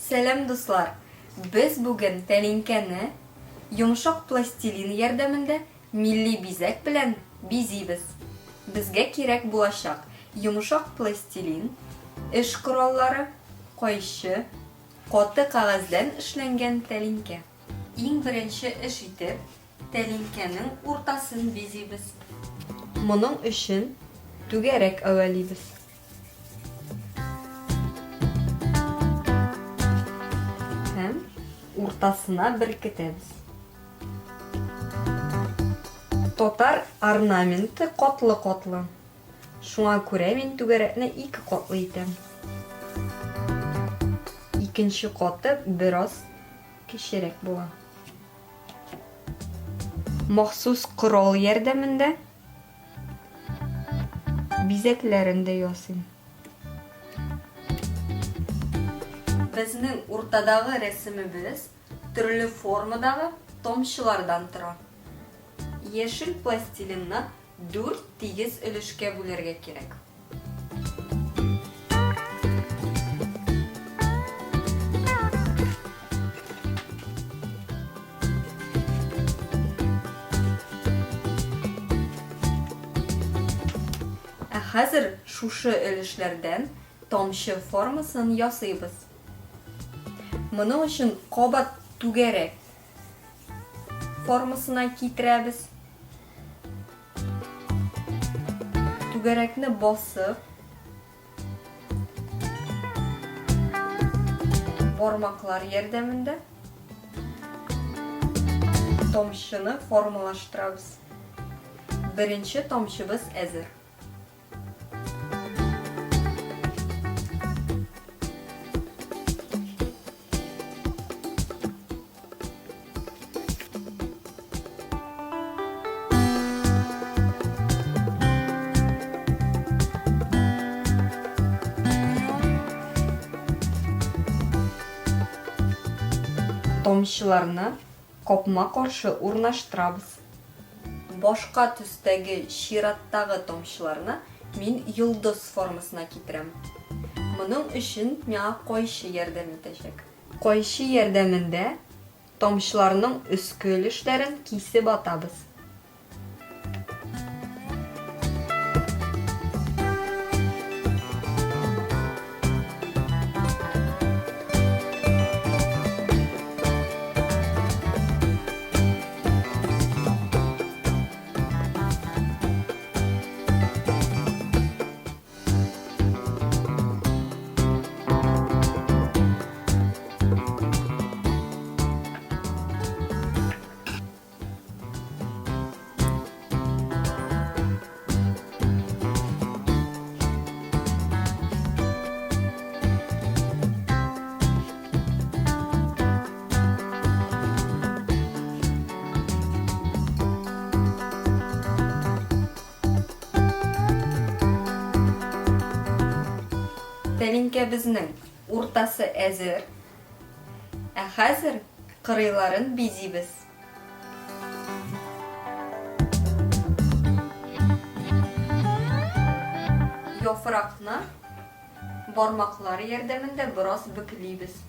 Сәлам, дуслар! Без бүген тәлинкәне йомшак пластилин ярдәмендә милли бизәк белән бизибез. Безгә кирәк булачак йомшак пластилин, эш кораллары, кайчы, каты кәгазьдән эшләнгән тәлинкә. Иң беренче эш итеп, тәлинкәнең уртасын бизибез. Моның өчен түгәрәк әвәлибез. Һәм уртасына беркетәбез. Татар орнаменты катлы-катлы. Шуңа күрә мин түгәрәкне ике катлы итәм. Икенче каты бераз кечерәк була. Махсус корал ярдәмендә бизәкләрен дә ясыйм. Безнең уртадагы рәсемебез төрле формадагы томчылардан тора. Яшел пластилинны дүрт тигез өлешкә бүләргә кирәк. Ә хәзер шушы өлешләрдән тамчы формасын ясыйбыз. Моның өчен кабат түгәрәк формасына китерәбез. Түгәрәкне басып, бармаклар ярдәмендә тамчыны формалаштырабыз. Беренче тамчыбыз әзер. Тамчыларны капма-каршы урнаштырабыз. Башка төстәге чираттагы тамчыларны мин йолдыз формасына китерәм. Моның өчен миңа кайчы ярдәм итәчәк. Кайчы ярдәмендә тамчыларның өске өлешләрен кисеп атабыз. Тәлинкәбезнең уртасы әзер. Ә хәзер кырыйларын бизибез. Яфракны бармаклар ярдәмендә бераз бөклибез.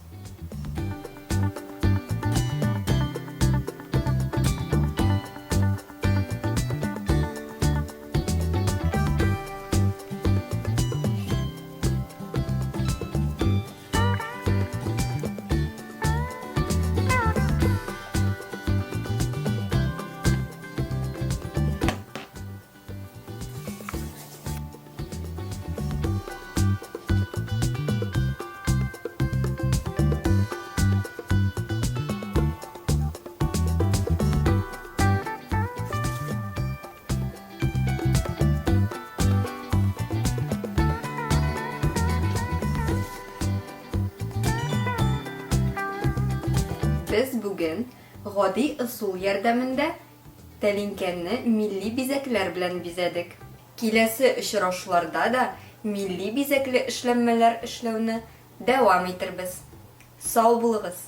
Без бүген гади ысул ярдәмендә тәлинкәне милли бизәкләр белән бизәдек. Киләсе очрашуларда да милли бизәкле эшләнмәләр эшләүне дәвам итербез. Сау булыгыз!